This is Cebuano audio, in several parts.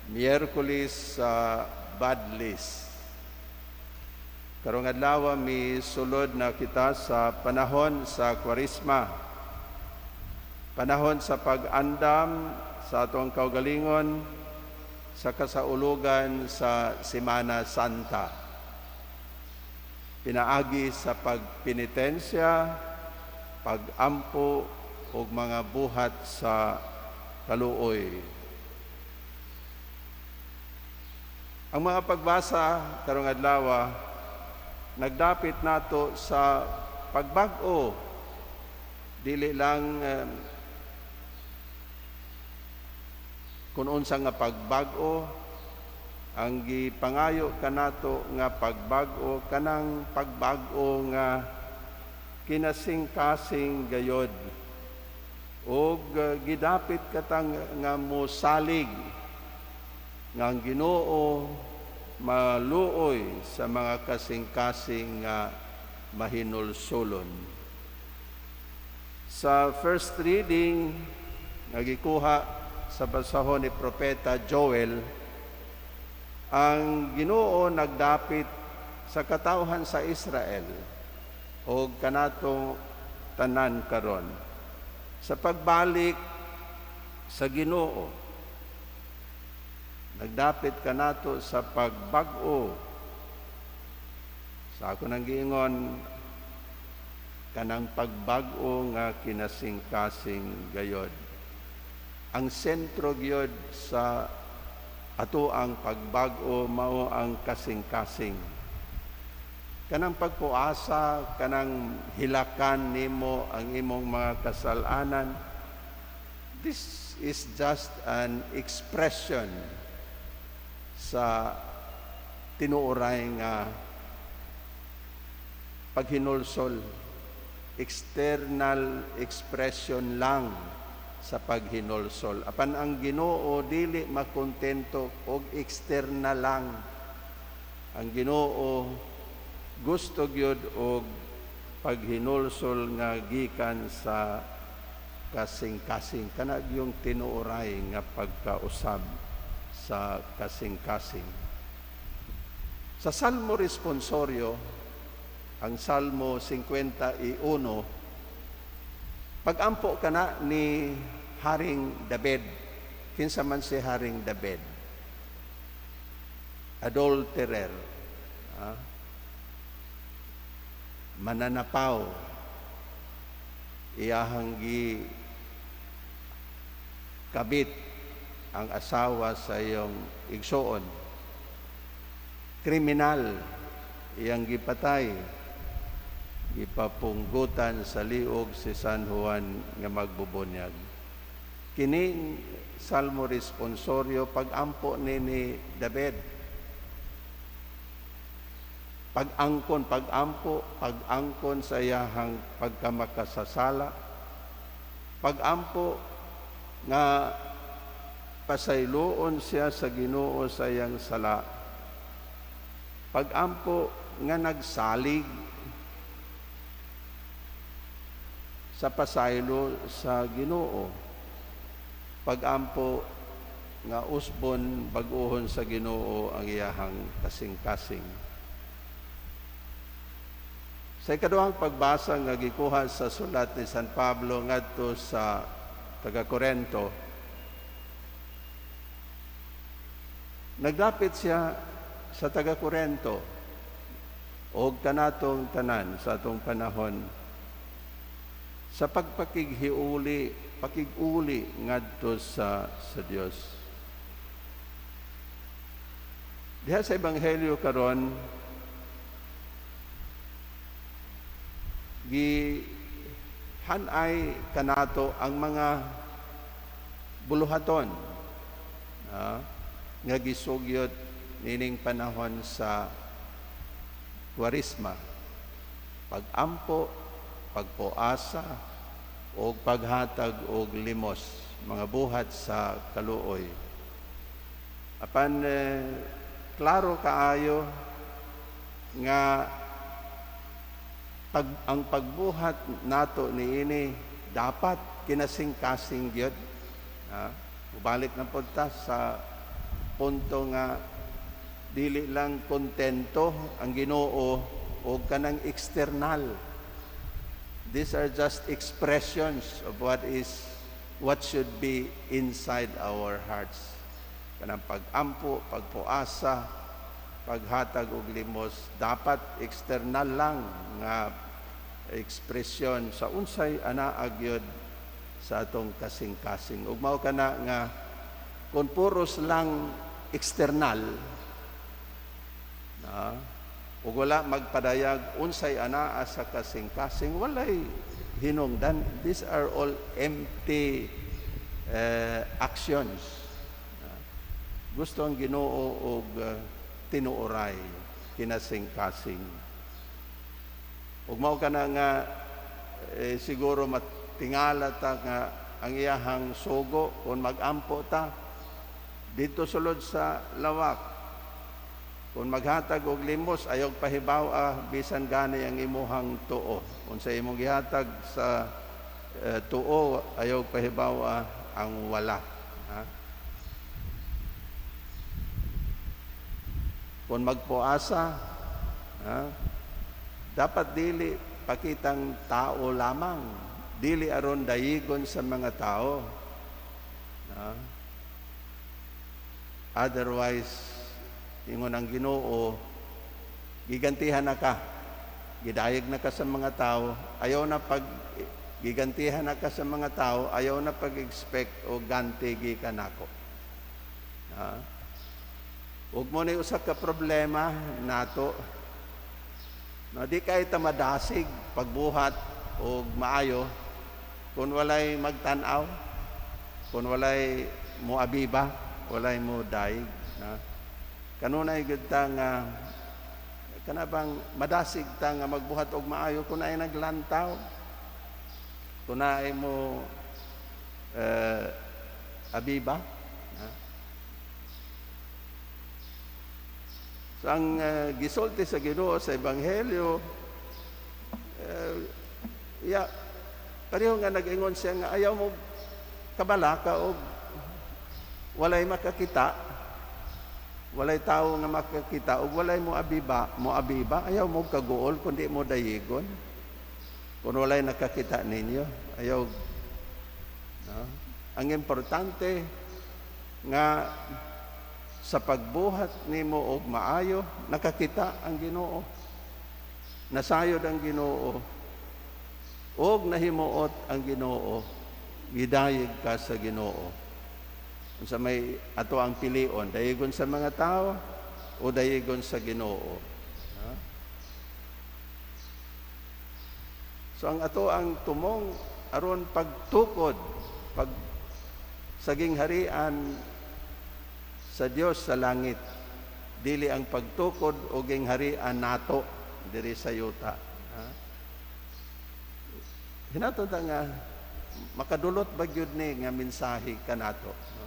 Miyerkules sa Badlis. Karong adlaw, mi sulod na kita sa panahon sa Kwaresma. Panahon sa pag-andam sa atong kaugalingon sa kasaulugan sa Semana Santa. Pinaagi sa pagpenitensya, pag-ampo ug mga buhat sa kaluoy. Ang mga pagbasa karong adlaw nagdapit nato sa pagbag-o, dili lang kung unsa nga pagbag-o ang gipangayo kanato nga pagbag-o, kanang pagbag-o nga kinasingkasing gayod ug gidapit katang nga mosalig nga ang Ginoo maluoy sa mga kasing-kasing nga mahinulsulon. Sa first reading nga gikuha sa basahon ni Propeta Joel, ang Ginoo nagdapit sa katawhan sa Israel o kanato tanan karon sa pagbalik sa Ginoo. Nagdapit kanato sa pagbag-o. Sa ako nang giingon, kanang pagbag-o nga kinasingkasing gayod. Ang sentro gyud sa ato ang pagbag-o mao ang kasing-kasing. Kanang pagpuasa, kanang hilakan nimo ang imong mga kasalanan, this is just an expression sa tinuoray nga paghinulsol. External expression lang sa paghinulsol. Apan ang Ginoo dili makontento og external lang. Ang Ginoo gusto gyud og paghinulsol nga gikan sa kasing-kasing, kana yung tinuoray nga pagkausab sa kasing-kasing. Sa Salmo responsorio, ang Salmo 51, pagampo kana ni Haring David. Kinsa man si Haring David? Adulterer. Ah? Mananapaw. Iyahang gi kabit ang asawa sa iyong igsuon. Kriminal, iyang gipatay. Gipapunggutan sa liog si San Juan nga magbubunyag. Kining Salmo responsorio, pagampo ni David. Pag-angkon, pag-ampo, pag-angkon sa iyahang pagkamakasasala. Pag-ampo nga pasayloon siya sa Ginoo sa iyang sala. Pag-ampo nga nagsalig sa pasaylo sa Ginoo. Pag-ampo nga usbon bag-ohon sa Ginoo ang iyahang kasing-kasing. Sa ikaduhang pagbasa nga gikuha sa sulat ni San Pablo ngadto sa taga Korento, nagdapit siya sa taga Korento og kanatong tanan sa atong panahon sa pagpakighiuli, pakig-uli ngadto sa Dios. Diha sa ebanghelyo karon, gi hanay kanato ang mga buluhaton nga gisugyot nining panahon sa Kwaresma: pag-ampo, pagpuasa o paghatag og limos, mga buhat sa kaluoy. Apan klaro kaayo nga ang pagbuhat nato niini dapat kinasing-kasing gyud. Ubalik na pud ta sa punto nga dili lang kontento ang Ginoo o kanang external. These are just expressions of what should be inside our hearts. Kanang pag-ampo, pagpuasa, paghatag og limos, dapat external lang nga ekspresyon sa unsay anaa gyud sa atong kasing-kasing. Ug mao kana nga kung puros lang external na ug wala magpadayag unsay anaa sa kasing-kasing, walay hinungdan. These are all empty actions. Gusto ang Ginoo og tinuoray kinasing-kasing. Ug mao kana nga siguro matingala ta nga ang iyahang sugo kung magampo ta didto sulod sa lawak. Kung maghatag og limos, ayaw pahibaw bisan gani ang imuhang tuo. Kung sa imong gihatag sa tuo, ayaw pahibaw ang wala. Ha? Kung magpuasa, ha, dapat dili pakitang tao lamang, dili aron dayigon sa mga tao. Ha? Otherwise, ingon ang Ginoo, gigantihan na ka. Gidayeg na ka sa mga tao, ayaw na pag gigantihan na ka sa mga tao, ayaw na pag-expect og ganti gikan nako. Ha? Ug mao ni usa ka problema nato. No, di kay ta madasig pagbuhat og maayo kung walay magtan-aw, kung walay moabiba, walay mo dayeg na. Kanunay gyud ta nga kana bang madasig ta nga magbuhat og maayo kung naay naglantaw, kung naay mo abiba. Ha? So ang gisulti sa Ginoo sa Ebanghelyo, ya, pareho nga nag-ingon siya nga ayaw mo kabalaka og walay makakita, walay tao nga makakita og walay mo abiba, ayaw mo kaguol kundi mo dayigon. Kung walay nakakita ninyo, ayaw, no? Ang importante nga sa pagbuhat nimo og maayo, nakakita ang Ginoo. Nasayod ang Ginoo. Og nahimuot ang Ginoo. Gidayeg ka sa Ginoo. Unsa may ato ang pilion, dayegon sa mga tao o dayegon sa Ginoo? Ha? So ang ato ang tumong aron pagtukod pag sa gingharian sa Dios sa langit, dili ang pagtukod o gingharian nato diri sa yuta. Ha? Hinaton ta nga makadulot ba gyud ni nga mensahe kanato, no?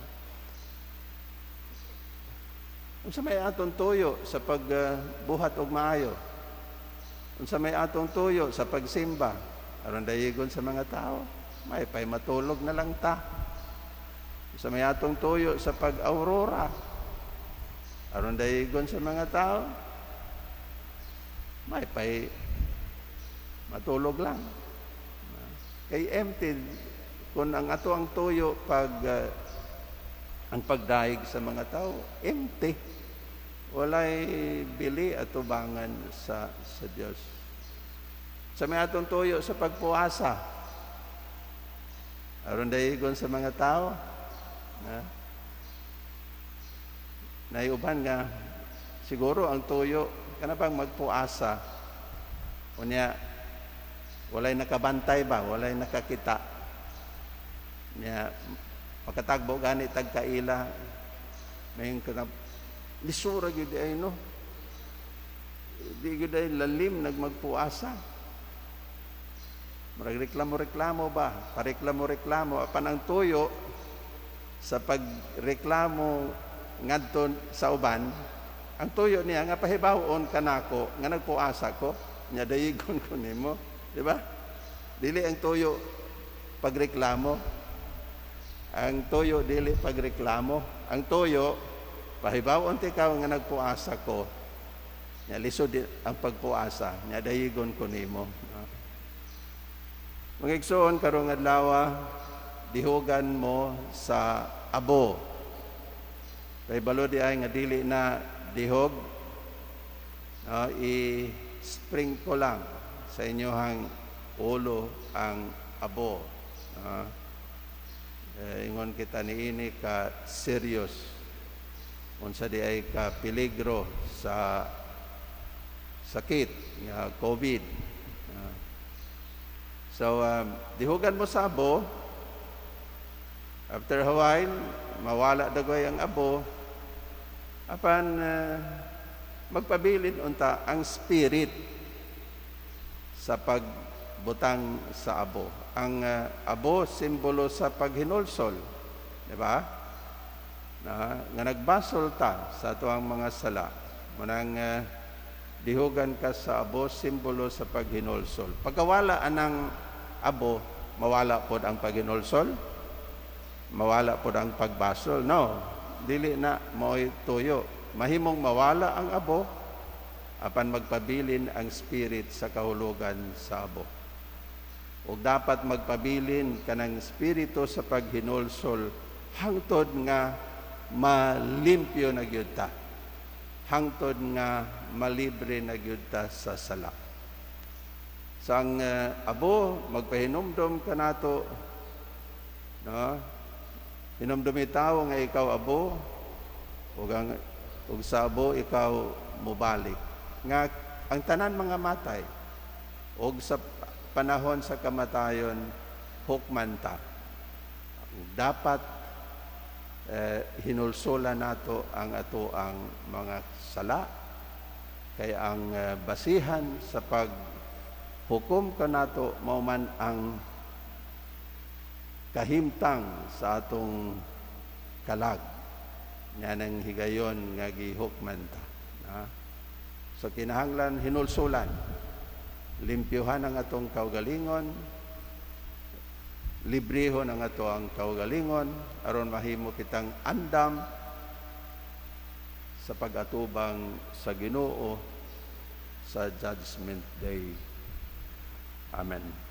Unsa may atong tuyo sa pagbuhat og maayo? Unsa may atong tuyo sa pagsimba? Aron dayigon sa mga tao, may pay matulog na lang ta. Unsa may atong tuyo sa pag-aurora? Aron dayigon sa mga tao, may pay matulog lang. Kay empty kung ang ato ang tuyo pag ang pagdayeg sa mga tao, empty. Walay bili atubangan sa Dios. Sa may atong tuyo sa pagpuasa, aron dayigon sa mga tao, na naiuban nga siguro ang tuyo kana bang magpuasa, unya walay nakabantay ba, walay nakakita nya, makatagbo gani tag kaila, may kana lisura gyud ay, no, di gyud ay lalim nagmagpuasa, murag reklamo-reklamo ba, pareklamo-reklamo, apan ang tuyo sa pagreklamo ngadto sa uban, ang tuyo niya nga pahibawon kanako nga nagpuasa ko, nya dayigon ko nimo, di ba? Dili ang tuyo pagreklamo. Ang tuyo dili pagreklamo. Ang tuyo Pahibaw-on ikaw nga nagpuasa ko. Nya lisod ang pagpuasa, nya dayigon ko nimo. Mga igsoon, karong adlaw, dihugan mo sa abo. Kay balo di ay nga dili na dihog, no, i-sprinkle lang sa inyohang ulo ang abo. No? Eh, ingon kita niini ka serious unsa di ay ka peligro sa sakit nga COVID. So dihugan mo sa abo. After a while, mawala dagoy ang abo. Apan magpabilin unta ang spirit sa pagbutang sa abo. Ang abo, simbolo sa paghinulsol, di ba? Na, nga nagbasol ta sa atoang mga sala. Manang dihugan ka sa abo, simbolo sa paghinulsol. Pagkawala anang abo, mawala pod ang paghinulsol? Mawala pod ang pagbasol? No, dili na mo'y tuyo. Mahimong mawala ang abo, apan magpabilin ang spirit sa kahulugan sa abo. Ug dapat magpabilin kanang espiritu sa paghinulsol hangtod nga malimpyo na gyud ta. Hangtod nga malibre na gyud ta sa sala. Sa ang abo, magpahinumdom kanato, no? Hinumdumi tawo nga ikaw abo ug sa abo ikaw mobalik. Nga ang tanan mga matay ug sa panahon sa kamatayon hukman ta. Dapat hinulsulan nato ang ato ang mga sala kay ang basihan sa paghukom kanato mao man ang kahimtang sa atong kalag nga nang higayon nga gihukman ta. Na? So kinahanglan hinulsulan, limpyuhan ang atong kaugalingon, librehon ang ato ang kaugalingon aron mahimo kitang andam sa pag-atubang sa Ginoo sa Judgment Day. Amen.